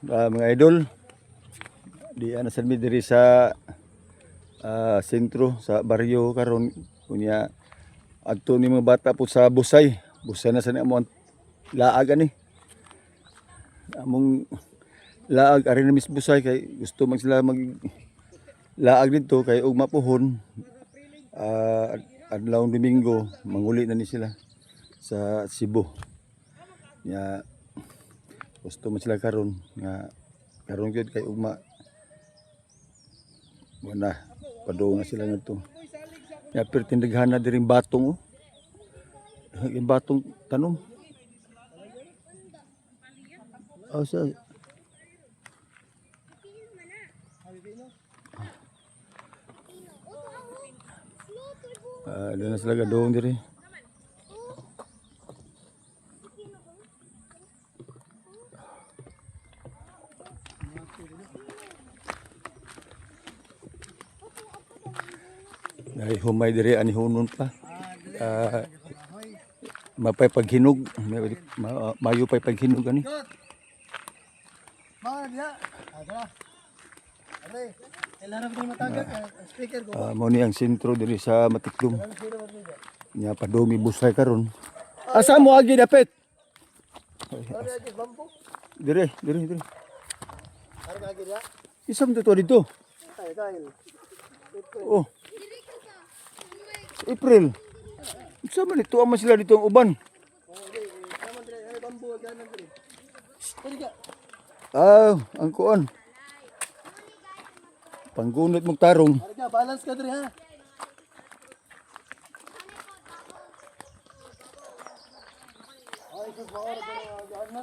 Mga idol, di ana sad mi diri sa sentro sa baryo karon. Unya adto ni mga bata po sa Busay. Busay na sa ni amo ang laag ani. Among laag ari na Miss Busay kay gusto man sila mag laag didto kay ugma puhon, adlaw Domingo manguli na ni sila sa Cebu. Nya gusto man sila karon nga karon gyud kay ugma wala padung na sila ngadto. Ya, pertindaghan na diring batong, oh. Yung batong tanom. Oh, sa doon na sila gadong diri. Ay humay diri ani hunon pa. Mapay paghinog, mayo pay paghinog ani. Mao ni ang sentro diri sa Matiklom. Nya padumi Busay karon. Asa mo agi dapit? Dire, dire, dire. Isam to dito. Oh. Sa April. Sa man ito man sila dito ang uban. Ah, ang kuan. Panggunit mong tarong. Balance ka diri ha.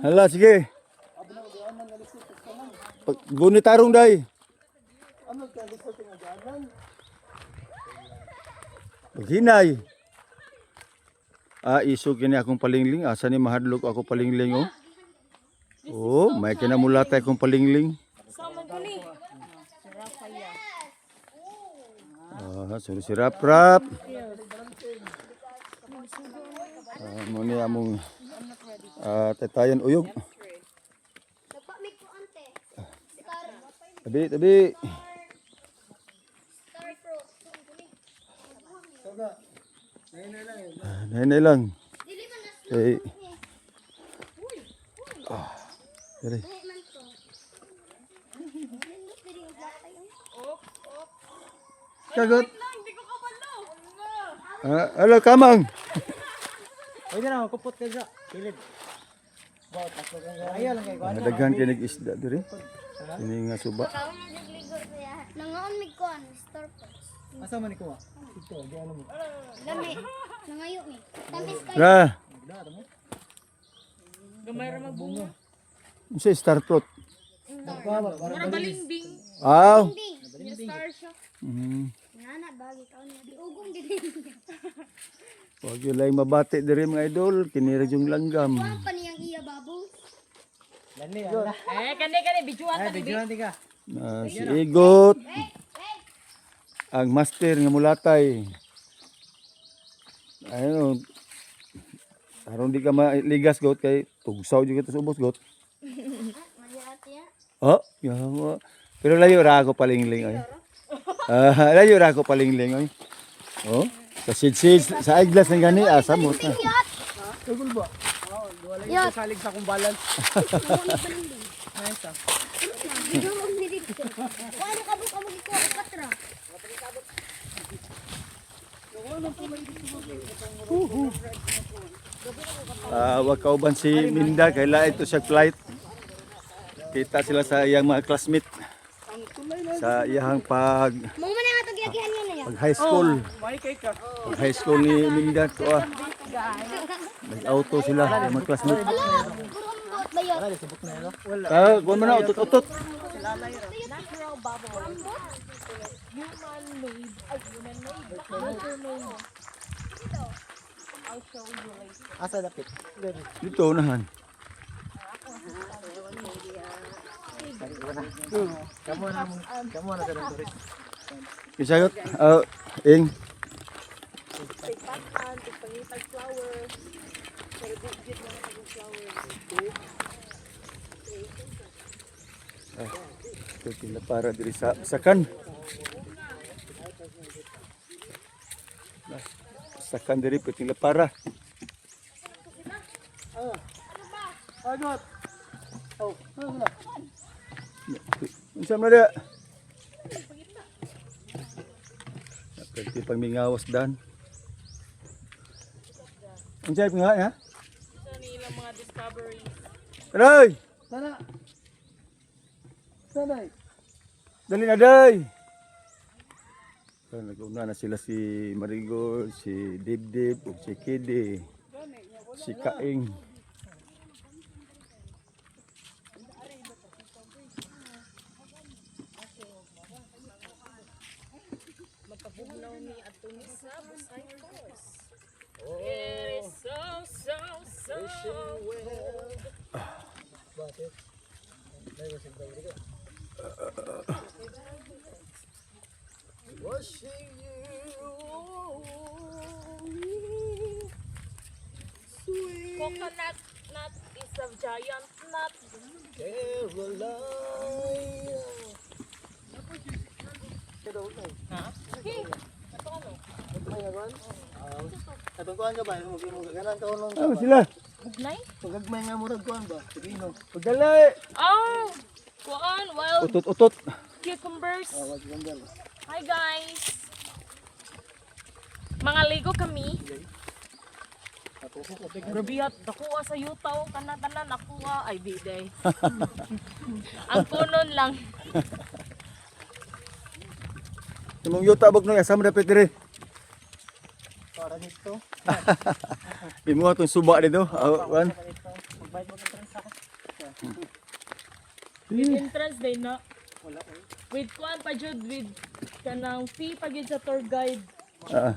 Hala, sige. Pag gunit tarong day. Paghinay. Ah, iso kini akong palingling. Asa ni mahadlok ako palingling, oh. Oh, may kinamulatay akong palingling. Ah, sorry si Rap Rap. Ah, mo ni among tatayan uyog. Nagpamig ko ante. Star. Tabi, tabi. Star fruit. Ah, nahinay lang. Dili man na Kay dali. Dili man to. Nindot diri ang latay. Kagot. Ah, ala kamang. Pwede na kupot ka sa kilid. Ayaw lang kay Ah, daghan kay nag-isda diri. Ini nga suba. Nangaon mig kuan, star fruit. Asa man ikuha? Ito, di ano mo. Lami. Nangayo mi. Tamis kay. Ra. Unsa star fruit? Mura balingbing. Aw. Bing. Star siya. Ngana bagi ka niya. Diugong dili. Wag yun lang mabati diri mga idol, kini ra yung langgam. Kuan pa niyang iya babo. Lani ala. Eh, kani kani bijuan Ay, ta ni. bijuan ka. Na si Igot. Ang master nga mulatay. Ayun. Aron di ka maligas got kay tugsaw jud kita sa ubos got. Mayat ya. Oh, yawa. Pero layo ra ako palingling oy. Ah, layo ra ako palingling oy. Oh, sa sidsid sa eyeglass ng gani asa mo ta. Yat. Tugol ba? Oh, wala Yat. salig sa akong balance. Nice ah. Bidurong ni dito. Kuan ka buk amo gikuha patra. Ah, wa kauban si Minda kay lain to siya flight. Kita sila sa iyang mga classmate sa iyang pag Mo man nga tog yagihan niya na ya. pag high school. May kay ka. Pag high school ni Minda to ah. Nag-auto sila yung mga classmate. Ala, puro ang buot bayot. Wala. Ah, kuwan mo na utot-utot. Natural bubble. Human made. Ay, human made. Nature made. I'll show you later. Asa dapit? Diri. Dito unahan. Kamo na mo. Kamo na sa tourist. Isagot. Ah, ing. Tigpatan, tigpangitag flower. Pero di jud na ang flower. Ah, perting lapara diri sa Sakan. Ah, Sakan diri perting lapara. Agot. Oh, ano na? Unsa man na? Perti pang mingawas dan. Unsa nga ha? Sa nilang mga discoveries. Aray! Sana. Sanay. Dali na day! So, nag-una na sila si Marigo, si Dibdib, ug si Kidi, si Kaing. Magpabugnaw ni ato ni sa Busay Falls. It is so, so, so cold. Bakit? Washing you. Sweet Coconut nut is a giant nut. Caroline. Ha? Okay. Ito ano? Atong kuan ka ba? Ganan ka unong Ah, sila. Bugnay? Pagagmay nga murag kuan ba? Pagino. Pagdali! Oh! Kuan, wild Utot, utot. cucumbers. Ah, wag gandal. Hi guys! Mga ligo kami. Grabe at nakuha sa yutaw, kana-tanan nakuha ay biday. Ang kunon lang. Imong yuta bog no, asa mo dapat diri? Para dito. Imo atong suba dito. Ah, wan. Magbayad mo ka sa With entrance day na. Wala eh. With kuan pa jud with kanang fee pa gyud sa tour guide. Ah.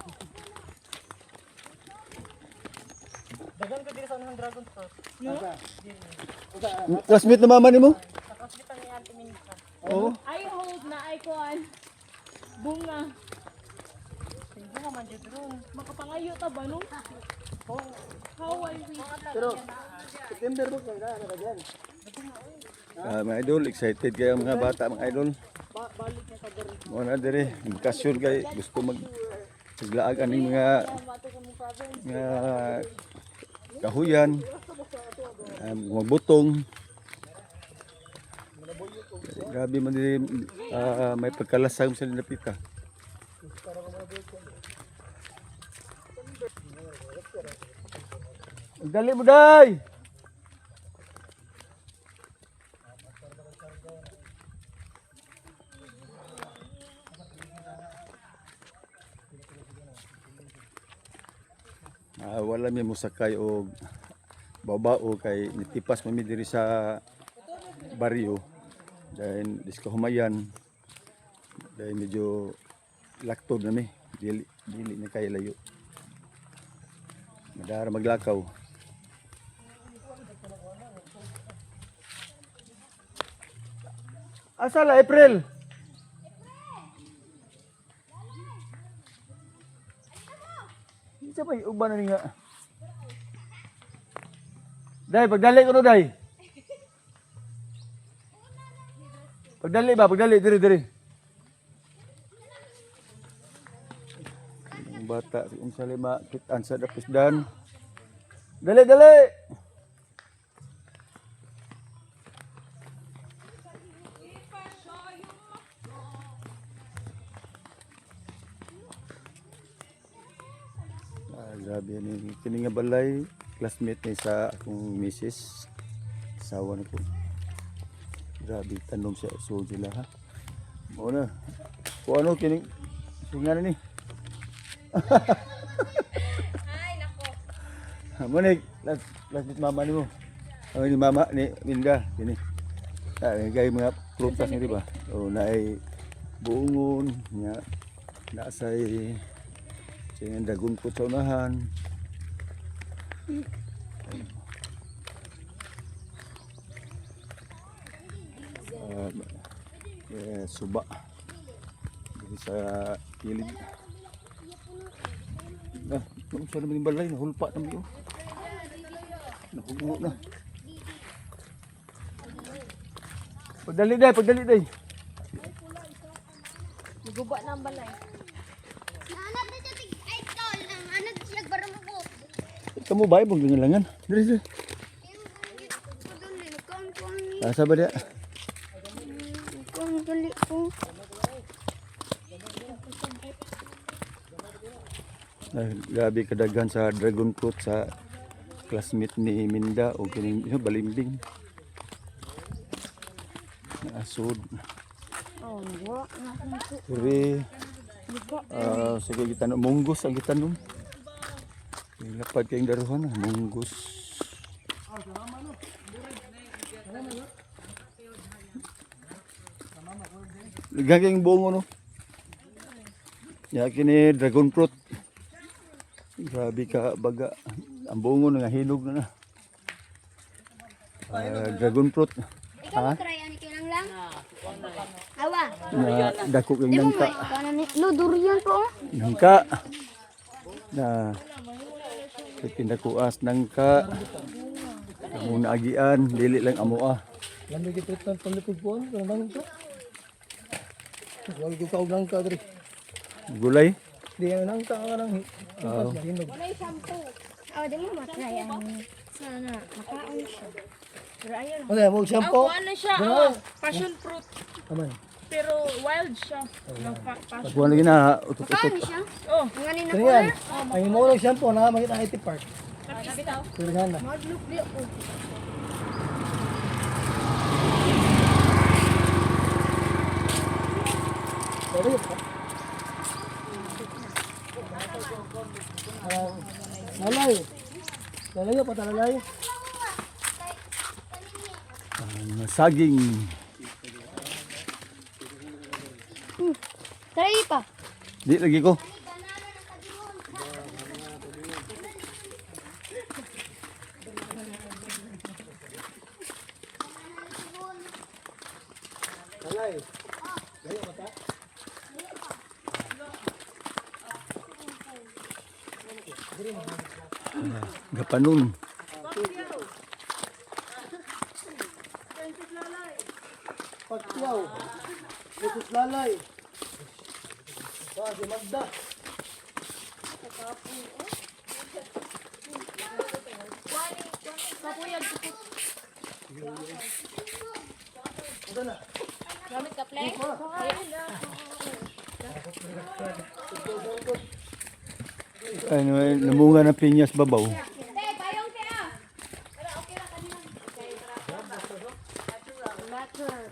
Dagan ka diri sa unang dragon fruit. No? Classmate na mama nimo? Oo. I hope na ay kuan bunga. Bunga man jud ron. Makapangayo ta ba no? How I wish. Pero September mo kay na ka diyan. Ah, mga idol, excited kayo mga bata, mga idol. Balik niya sa diri. Mo na diri, bakasyon kay gusto mag maglaag aning mga mga kahuyan, mga butong. Grabe man diri, may pagkalasang sa linapita. Ang Dali mo day! Ah, wala mi mosakay og babao kay nitipas man mi diri sa baryo. Dahil disko humayan. Dahil medyo laktod na mi. Dili, dili na kay layo. Madara maglakaw. Asa la April? Isa pa uban na ni nga. Day, pagdali ko no, day. Pagdali ba, pagdali, diri, diri. Ang bata, unsa lima, kitaan sa dapisdan. Dali, dali! Ah, grabe ni kini nga balay, classmate ni sa akong misis. Asawa na ko. Grabe tanom siya so sila ha. Mao na. Kung ano kini singa na ni. Ay nako. Mo ni last classmate mama nimo. Ang ni mama ni Minda kini. Ah, kay mga prutas ni di ba? O naay buongon nya naasay singan dagon po sa unahan. Ah, eh, suba dito sa kilid. Ah, unsa naman yung balay, nahulpa naman yun. Nahulpa na. Pagdali day, pagdali day. Guba na ang balay. Naanad na siya tig ay tol. Ang anad siya barumukot. Kamu ba ibong gangalangan? Diri diri. Asa ba dia? Kung dali ko. Ay, grabe kadaghan sa dragon fruit sa classmate ni Minda o kining balimbing. Naasod. Oh, wa na ko. Diri sige gitanom munggos ang gitanom. Lapad kayong daruhan ah, munggos. Lagyan kayong buong ano. Ya kini dragon fruit. Grabe ka baga. Ang buong nga hinog na na. Ah, dragon fruit. Ikaw try ani kay lang lang. Awa. Na dako kayong Di mo nangka. may kanan ni. No, durian po. Oh. Nangka. Na pinakuas nangka. Among naagian, dili lang amo ah. Lamig ito itong panlipod po. Ano nang ito? Wag ko kaog nang ka diri. Gulay. Di ang nang ka ang Oo. hinog. Oh, di mo matry ani. Sana makaon siya. Pero ayaw lang. Ano mo shampoo? Ang kuan na siya, oh, passion fruit. Aman. Pero wild siya. Ng passion. Kuha lagi na utot-utot. Makaon siya. Oh, Ang ani na Kani yan. Ang imo lang shampoo na makita IT Park. bitaw. Pero na. Madlok di ako. Sorry. Lalay. Lalay pa talalay. Ang saging. Try pa. Di lagi ko. Lalay. Layo pa ta. Gapanon. Pagtiyaw. Jesus lalay. Ah, si Magda. Gamit ka, play? Anyway, namunga ng pinyas babaw. Te, payong te ah. Natural.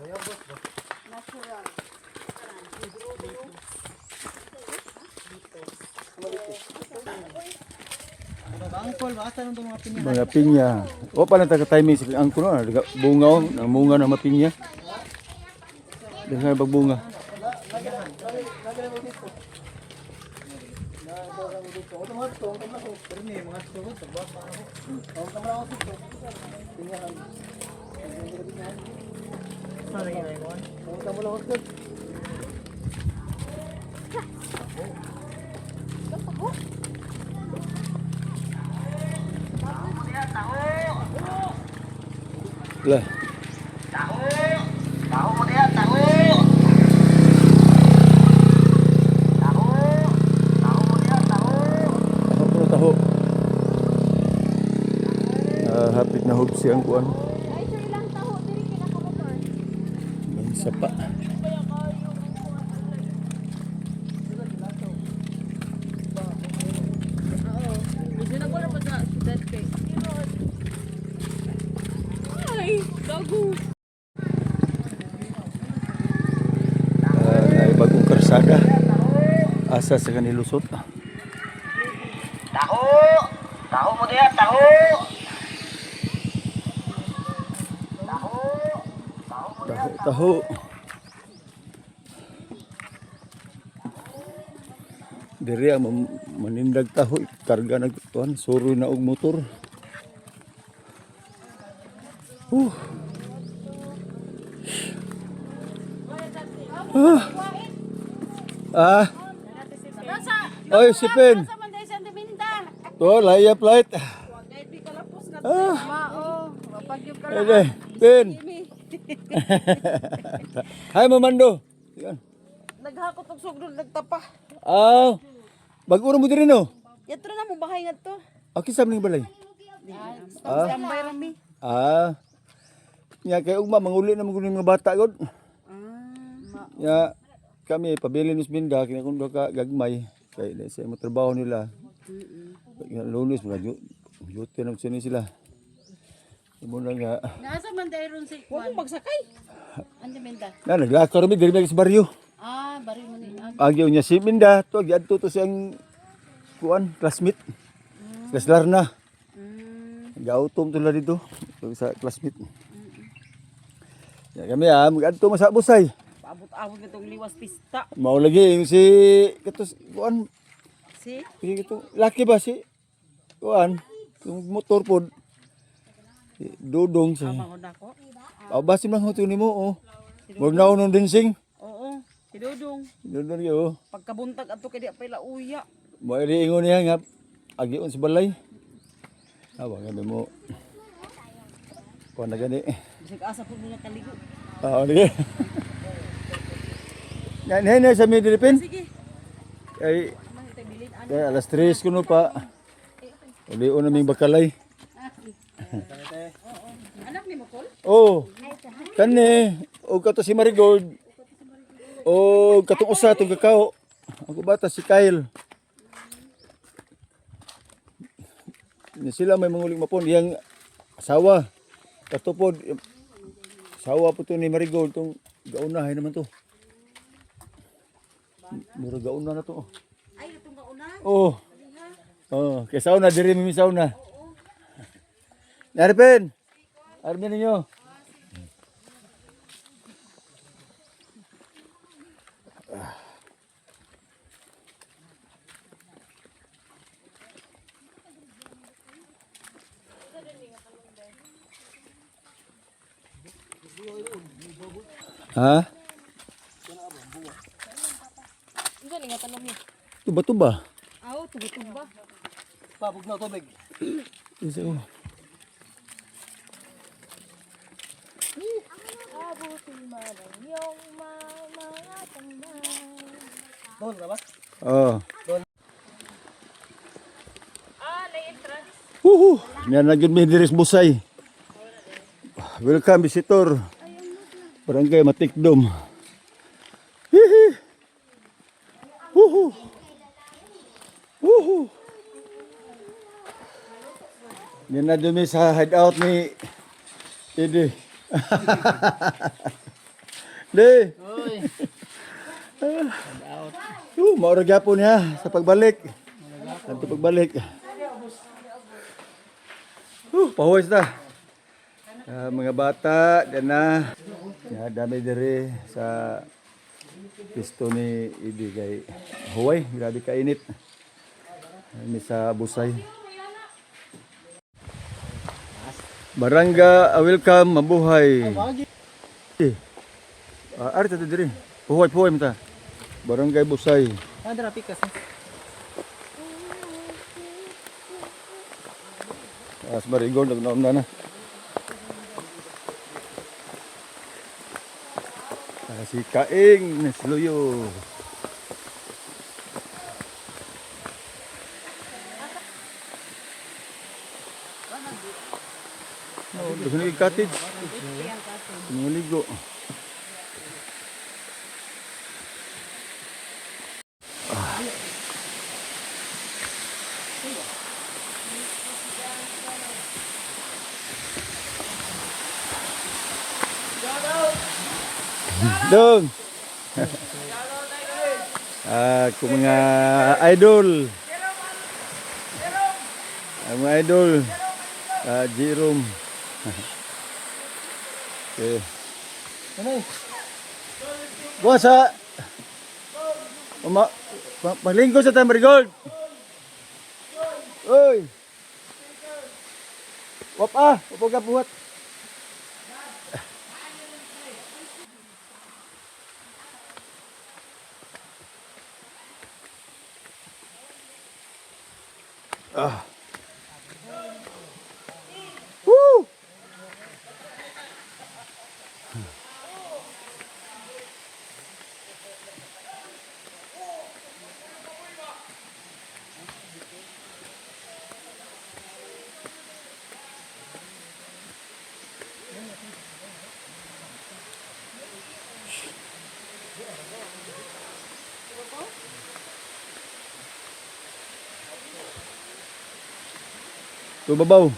Mga pinya. O pala taga timing sa angko no, bunga oh, namunga na mga pinya. Daghan bagbunga. Lah. Taho taho taho. Ah, hapit na hubsi ang kuan. Ay, sure lang taho diri kinakamotor. May isa pa. Ay, gago. Ah, na bagong karsada. Asa sa kanilusot. Taho! Taho mo diya, taho! Taho, taho. Diri ang manindag taho, karga nagtuan, suroy na og motor. Huh. Ah. Ah. Oy, sipin. To, laya flight. Ah. Ede, Pin. Hi, Mamando. Yan. Naghakot og sugdol nagtapa. Ah, bag-uro mo diri no. Yadto na mo bahay ngadto. Okay, sa ning balay. Ah. Tambay ra mi. Ah. Nya kay ugma manguli na man mga bata gud. Ah. Nya kami pabilin ni Minda kini kung duha ka gagmay kay na sa imo trabaho nila. Nya Lunes mga duty na sini sila. Imo na nga. Naasa man dahil ron si Wa mo magsakay. Ande menda. Na naglakaw ra mi diri mi sa baryo. Ah, bari mo ni. Ah, Agyo niya si Minda to adto to siyang kuan classmate. Sa Larna. Gautom to la dito sa classmate. Ya kami ah magadto man sa Busay. Paabot-abot ngadtong liwas pista. Mao lagi yung si katos kuan Si sige kato laki ba si kuan yung motor pod. Si Dudong sa. mangon ako. Ah, basin lang ho nimo oh. Murag naon nung dinsing. Oo, si Dudong. Dudong gyud oh. Pagkabuntag adto kay di pa uya. Mo iri ingon niya nga agion sa balay. Awa nga mo. Kuan na gani. Bisag asa pud mo nakaligo. Ah, lagi. Yan hen sa mi diri pin. Sige. Ay kay alas 3 kuno pa. Ulion na ming bakalay. Anak ni mo kol? Oh. Kani og kato si Marigold. O katong usa tong kakao. Ako bata si Kyle. Ni sila may manguling mapon iyang asawa. Katupod asawa po to ni Marigold tong gaunahay naman to. Mura gauna na to. Oh. Ay, itong kauna. Oh. Oh, kay sauna diri mi sauna. Narpin. Armin ninyo. Ha? Unsa ni nga tanom ni? Tuba-tuba. Aw, tuba-tuba. Pabog na tubig. Isa oh. Abutin man ang iyong mga tamay. Doon ka ba? Oh. Ah, lay entrance. Woohoo! Yan na gyud mi diri sa Busay. Welcome visitor. Barangay Matikdom. Hihi. Woohoo! Woohoo! Yan na gyud mi sa hideout ni Ede. Le. Oy. Maura gyapon niya sa pagbalik. Sa pagbalik. Pahuwis na. Ah, mga bata, dan na. Ya, dami diri sa pisto ni Idi kay huway, grabe kainit. Ini sa Busay. Barangga, welcome, mabuhay. Ah, ari ta diri. Puhuay, puhuay mata. Barangay Busay. Ah, dara pikas. As Marigold, nagnaon na na. Ah, si Kaing Nesluyo. Oh, gusto nyo yung cottage. Tumuligo. Dong. Ah, kung mga idol. Ang mga idol. Ah, Jerome. Okay. Ano? Bukas sa Uma, paglingkod sa tayo, Marigold. Oy. Wap ah, upo ka buhat. Ah. Woo! To babaw.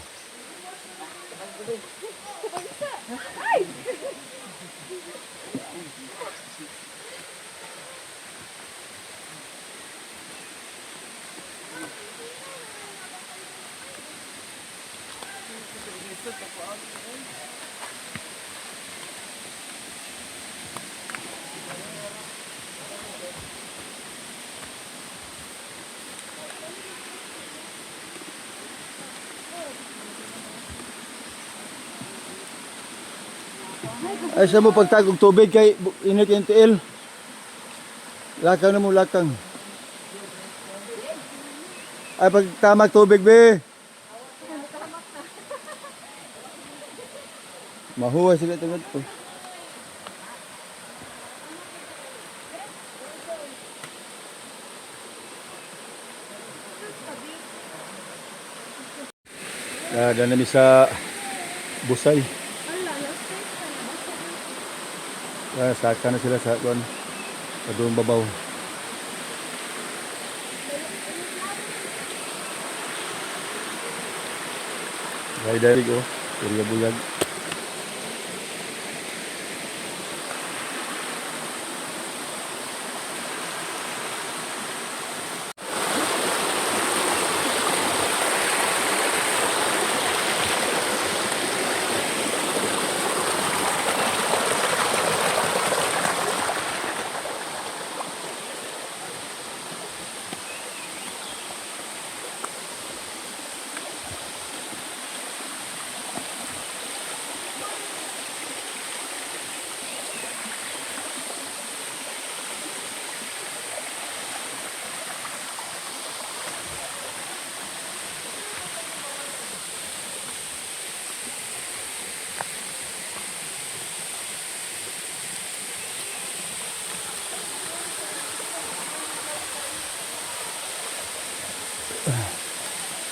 Ay sa mo pagtagog tubig kay init yung tiil. Lakang na mo lakang. Ay pagtamag tubig be. Mahuwa sila tungod to. Dada nami sa Busay. Ah, saka na sila sa kuan. Sa doon babaw. Rider ko, Surya Buyag.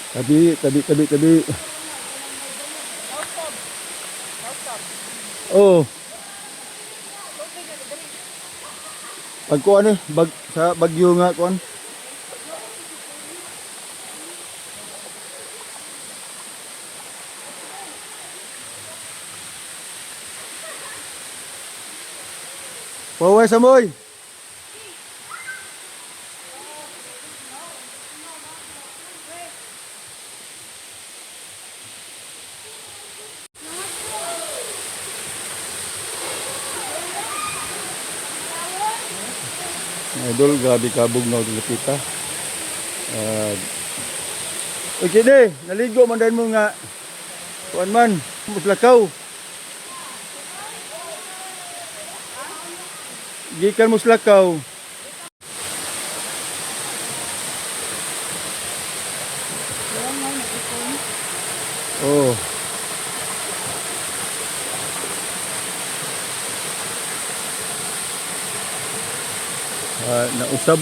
Tabi, tabi, tabi, tabi. Oh. Pagkuan eh, bag, sa bagyo nga kuan. Paway samoy. Idol, grabe kabog na lupita. Okay de, naligo man dahil mo nga. Kuan man, muslakaw. Gikan muslakaw. Oh. Ah, nausab.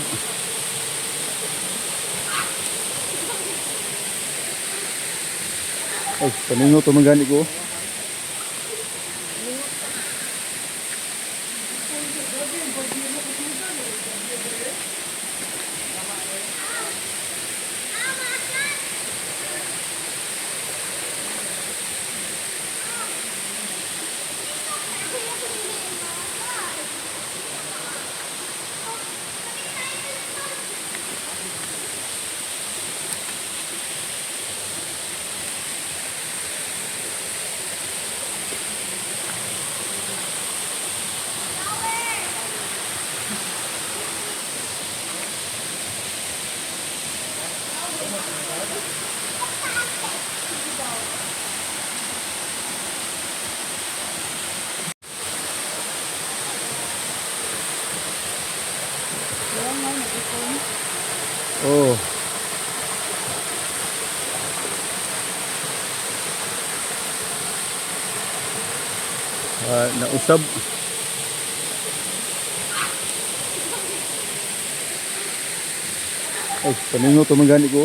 Ay, paningo to man gani ko. Oh. Ah, nausab. Ay, paningo to man gani ko.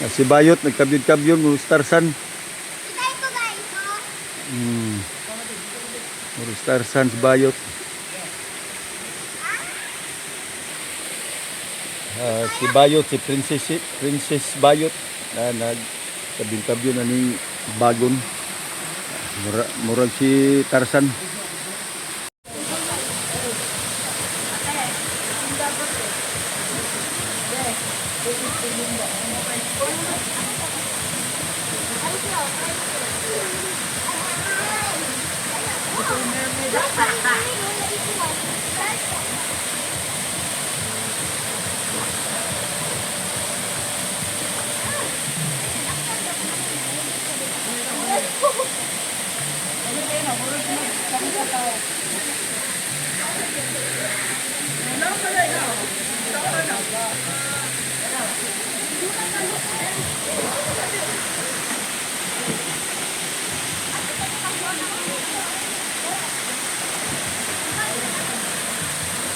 Si Bayot nagkabyod-kabyon mo Starsan. Itay ko guys, oh. Muro Starsan si Bayot. Ah, si Bayot, si Princess, Princess Bayot na nagkabyod-kabyon na ning bagon. Mura, murag si Tarzan.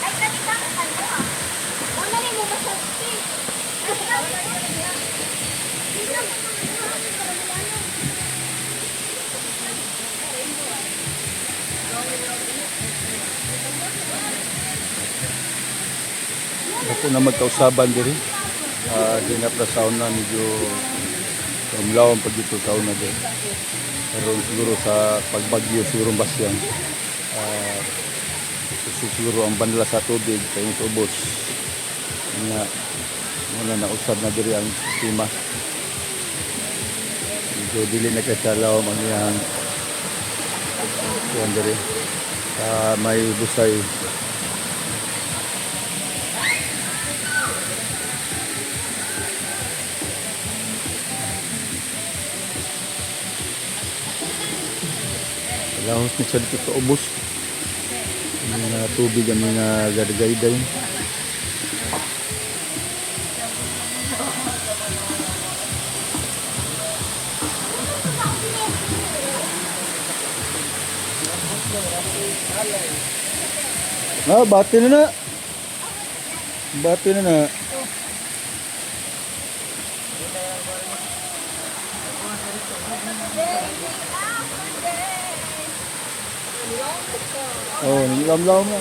Ay, kani ka ano ah. Una rin mo masakit. Ako na magkausaban diri. Ah, di na pra sauna medyo kamlaw ang pagdito sauna diri. Karon siguro sa pagbagyo siguro basyan. Ah, susug siguro ang bandla sa tubig kay sa ubos. Nga muna na usab na diri ang sistema. Medyo dili na kay sa lawom ang iyang kuwan diri. Sa may busay. Lahos ni siya dito sa ubos. Ang mga tubig, ang mga gadagayday. Ah, bati na na. Bati na na. Oh, nilamlaw mo.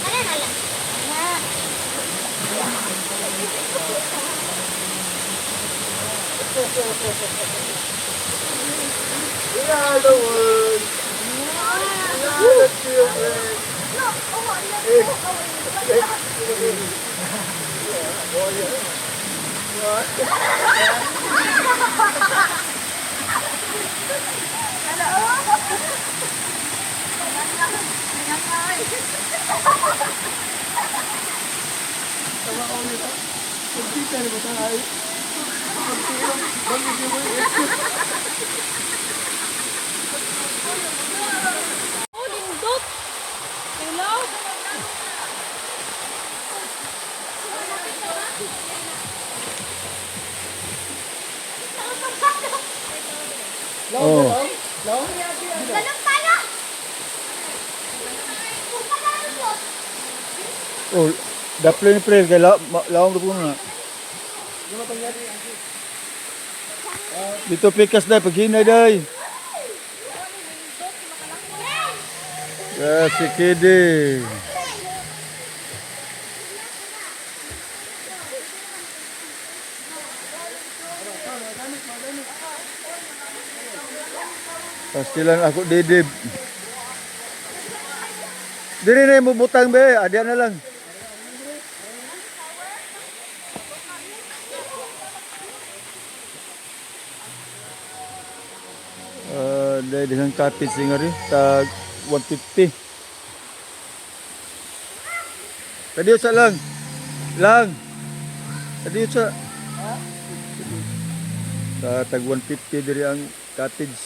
Ano na lang? Na. We are the world. We are the children. Oh, lindot! Hello? Oh. Ganun tayo! Oh, daplo ni pre kay la, lawom po na. Dito pikas dai paghinay dai. Ya, si Kidi. Pastilan ako didib. Diri na mo butang be, adya na lang. Dahil isang cottage nga rin, tag 150. Kadiyo sa lang. Lang. Kadiyo sa. Sa tag 150 diri ang cottage.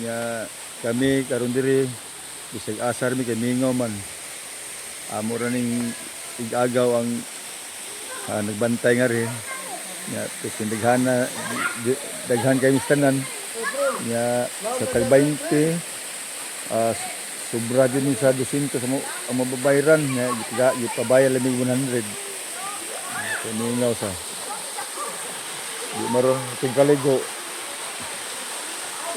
Nya kami karon diri bisag asar mi kay mingaw man. Amo ra ning igagaw ang nagbantay nga rin. Nya bisin daghana daghan kay tanan. Nya sa tag 20 sobra jud ni sa 200 sa mo ang mababayran nya gipabayar lamig 100. Kay mingaw sa. Di maro tingkaligo.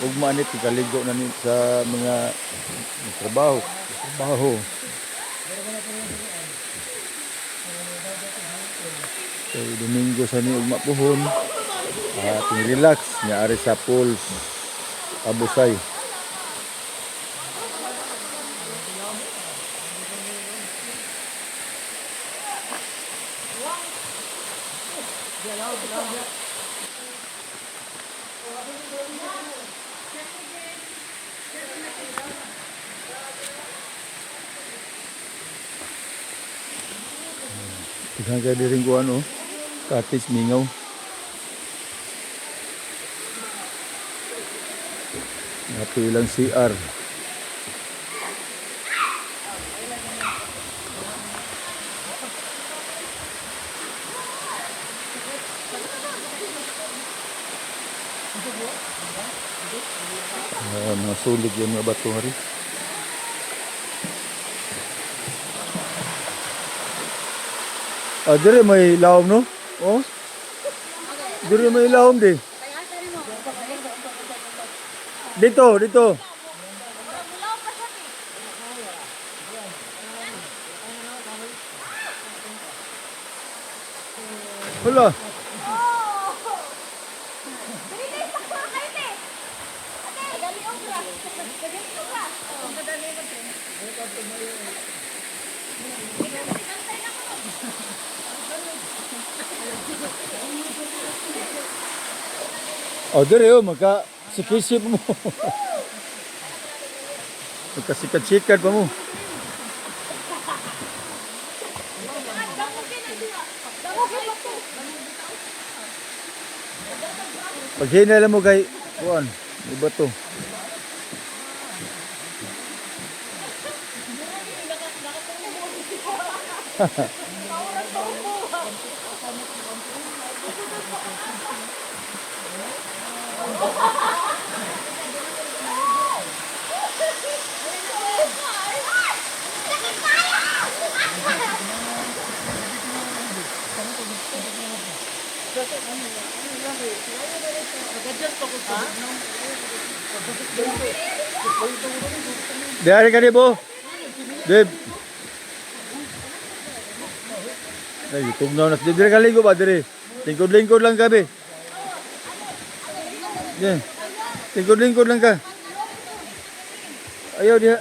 Ugma ni tingkaligo na ni sa mga trabaho, trabaho. Kay Domingo sa ni ugma puhon. Ting relax nya ari sa pools Abusay. Daghan kay diring kuan oh. Cottage mingaw. Napilang CR. Mga sulig yung mga bato hari. Dire may lawom no? Oh. Dire may lawom di. Dito, dito. Hala. Oh, dire oh, magka sikisip mo. Magkasikat-sikat pa mo. Paghinala mo kay kuan, iba to. Dari ka bo. Dib. Ay, tugnaw na. Dire ka ligo ba dire? Lingkod-lingkod lang ka be. Yeah. Lingkod-lingkod lang ka. Ayaw diha.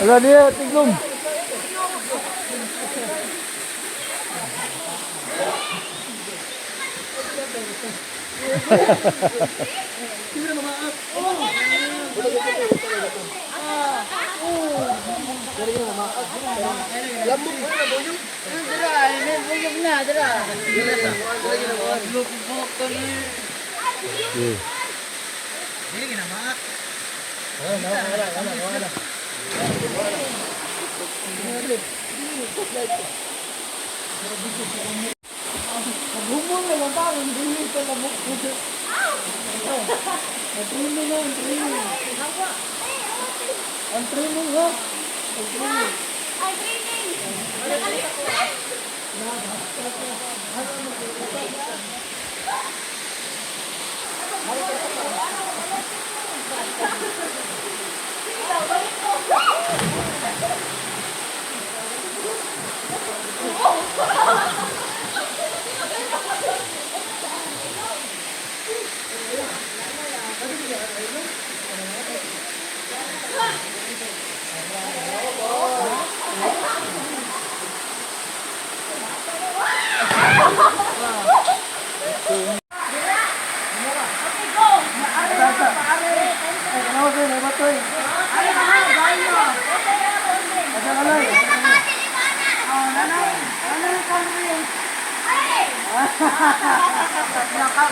Ala diha, tiglom. Yeah. Ay, training! Nakalimutan!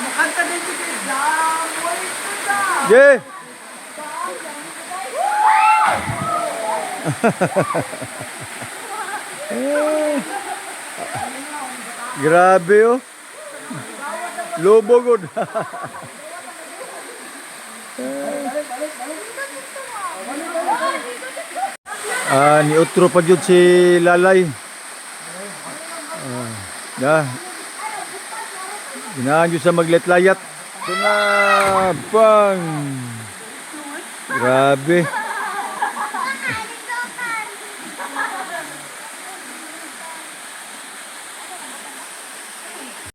Mukanta din si Dam. Ye. Eh. Grabe oh. Lobo gud. Ah, ni otro pa gyud si Lalay. Ah, na. Ginahan gyud sa magletlayat. Ito na, bang! Grabe.